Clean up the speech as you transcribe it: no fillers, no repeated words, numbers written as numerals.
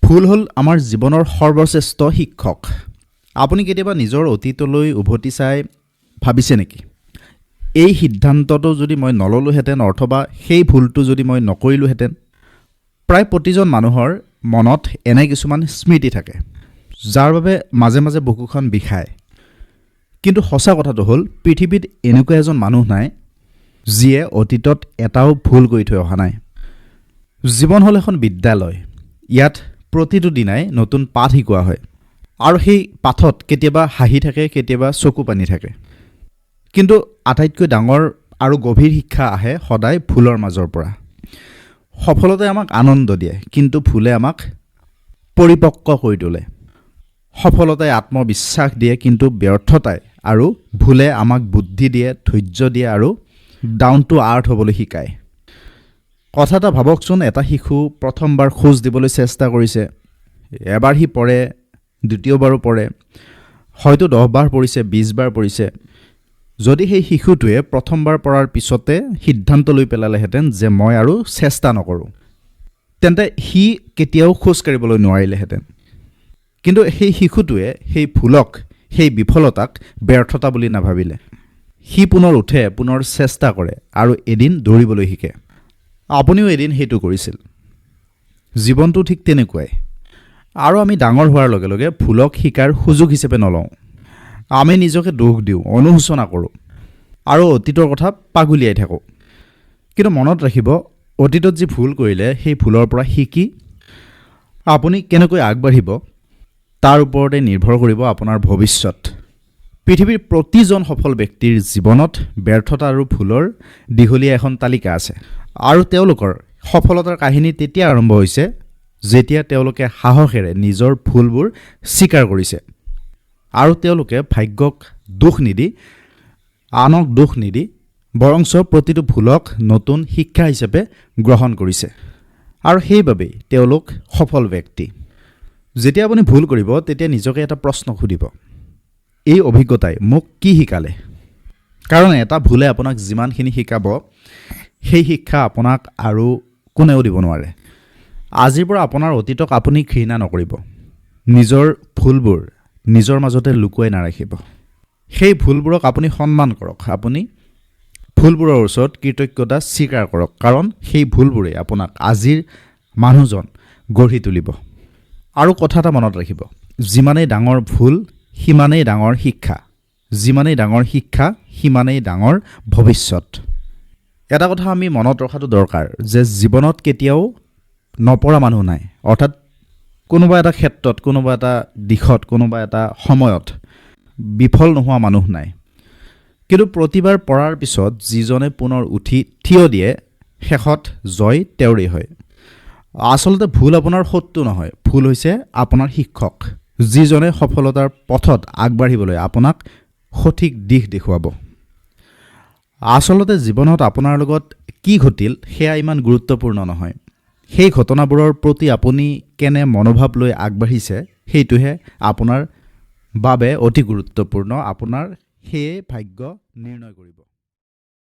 ভুল হ'ল আমাৰ জীৱনৰ সৰ্বশ্ৰেষ্ঠ শিক্ষক। আপুনি কেতিয়াবা নিজৰ অতীতলৈ উভতি চাই ভাবিছে নেকি, এই সিদ্ধান্তটো যদি মই নল'লোহেঁতেন অথবা সেই ভুলটো যদি মই নকৰিলোহেঁতেন? প্ৰায় প্ৰতিজন মানুহৰ মনত এনে কিছুমান স্মৃতি থাকে, যাৰ বাবে মাজে মাজে বুকুখন বিষায়। কিন্তু সঁচা কথাটো হ'ল, পৃথিৱীত এনেকুৱা এজন মানুহ নাই যিয়ে অতীতত এটাও ভুল কৰি থৈ অহা নাই। জীৱন হ'ল এখন বিদ্যালয়। ইয়াত প্ৰতিটো দিনাই নতুন পাঠ শিকোৱা হয় আৰু সেই পাঠত কেতিয়াবা হাঁহি থাকে, কেতিয়াবা চকু পানী থাকে। কিন্তু আটাইতকৈ ডাঙৰ আৰু গভীৰ শিক্ষা আহে সদায় ভুলৰ মাজৰ পৰা। সফলতাই আমাক আনন্দ দিয়ে, কিন্তু ভুলে আমাক পৰিপক্ক কৰি তোলে। সফলতাই আত্মবিশ্বাস দিয়ে, কিন্তু ব্যৰ্থতাই আৰু ভুলে আমাক বুদ্ধি দিয়ে, ধৈৰ্য দিয়ে আৰু ডাউন টু আৰ্থ হ'বলৈ শিকায়। কথা এটা ভাবকচোন, এটা শিশু প্ৰথমবাৰ খোজ দিবলৈ চেষ্টা কৰিছে। এবাৰ সি পৰে, দ্বিতীয়বাৰো পৰে, হয়তো 10বাৰ পৰিছে, 20বাৰ পৰিছে। যদি সেই শিশুটোৱে প্ৰথমবাৰ পৰাৰ পিছতে সিদ্ধান্ত লৈ পেলালেহেঁতেন যে মই আৰু চেষ্টা নকৰোঁ, তেন্তে সি কেতিয়াও খোজ কাঢ়িবলৈ নোৱাৰিলেহেঁতেন। কিন্তু সেই শিশুটোৱে সেই ভুলক, সেই বিফলতাক ব্যৰ্থতা বুলি নাভাবিলে। সি পুনৰ উঠে, পুনৰ চেষ্টা কৰে আৰু এদিন দৌৰিবলৈ শিকে। আপুনিও এদিন সেইটো কৰিছিল। জীৱনটো ঠিক তেনেকুৱাই। আৰু আমি ডাঙৰ হোৱাৰ লগে লগে ভুলক শিকাৰ সুযোগ হিচাপে নলওঁ। আমি নিজকে দোষ দিওঁ, অনুশোচনা কৰোঁ আৰু অতীতৰ কথা পাগুলিয়াই থাকোঁ। কিন্তু মনত ৰাখিব, অতীতত যি ভুল কৰিলে, সেই ভুলৰ পৰা শিকি আপুনি কেনেকৈ আগবাঢ়িব, তাৰ ওপৰতে নিৰ্ভৰ কৰিব আপোনাৰ ভৱিষ্যত। পৃথিৱীৰ প্ৰতিজন সফল ব্যক্তিৰ জীৱনত ব্যৰ্থতা আৰু ভুলৰ দীঘলীয়া এখন তালিকা আছে আৰু তেওঁলোকৰ সফলতাৰ কাহিনী তেতিয়া আৰম্ভ হৈছে, যেতিয়া তেওঁলোকে সাহসেৰে নিজৰ ভুলবোৰ স্বীকাৰ কৰিছে আৰু তেওঁলোকে ভাগ্যক দোষ নিদি, আনক দোষ নিদি, বৰঞ্চ প্ৰতিটো ভুলক নতুন শিক্ষা হিচাপে গ্ৰহণ কৰিছে আৰু সেইবাবেই তেওঁলোক সফল ব্যক্তি। যেতিয়া আপুনি ভুল কৰিব, তেতিয়া নিজকে এটা প্ৰশ্ন সুধিব, এই অভিজ্ঞতাই মোক কি শিকালে? কাৰণ এটা ভুলে আপোনাক যিমানখিনি শিকাব, সেই শিক্ষা আপোনাক আৰু কোনেও দিব নোৱাৰে। আজিৰ পৰা আপোনাৰ অতীতক আপুনি ঘৃণা নকৰিব। নিজৰ ভুলবোৰ নিজৰ মাজতে লুকুৱাই নাৰাখিব। সেই ভুলবোৰক আপুনি সন্মান কৰক। আপুনি ভুলবোৰৰ ওচৰত কৃতজ্ঞতা স্বীকাৰ কৰক, কাৰণ সেই ভুলবোৰেই আপোনাক আজিৰ মানুহজন গঢ়ি তুলিব। আৰু কথা এটা মনত ৰাখিব, যিমানেই ডাঙৰ ভুল, সিমানেই ডাঙৰ শিক্ষা। যিমানেই ডাঙৰ শিক্ষা, সিমানেই ডাঙৰ ভৱিষ্যত। এটা কথা আমি মনত ৰখাটো দৰকাৰ যে জীৱনত কেতিয়াও নপৰা মানুহ নাই। অৰ্থাৎ কোনোবা এটা ক্ষেত্ৰত, কোনোবা এটা দিশত, কোনোবা এটা সময়ত বিফল নোহোৱা মানুহ নাই। কিন্তু প্ৰতিবাৰ পৰাৰ পিছত যিজনে পুনৰ উঠি থিয় দিয়ে, শেষত জয় তেওঁৰেই হয়। আচলতে ভুল আপোনাৰ শত্ৰু নহয়, ভুল হৈছে আপোনাৰ শিক্ষক, যিজনে সফলতাৰ পথত আগবাঢ়িবলৈ আপোনাক সঠিক দিশ দেখুৱাব। আচলতে জীৱনত আপোনাৰ লগত কি ঘটিল, সেয়া ইমান গুৰুত্বপূৰ্ণ নহয়। সেই ঘটনাবোৰৰ প্ৰতি আপুনি কেনে মনোভাৱ লৈ আগবাঢ়িছে, সেইটোহে আপোনাৰ বাবে অতি গুৰুত্বপূৰ্ণ। আপোনাৰ সেয়ে ভাগ্য নিৰ্ণয় কৰিব।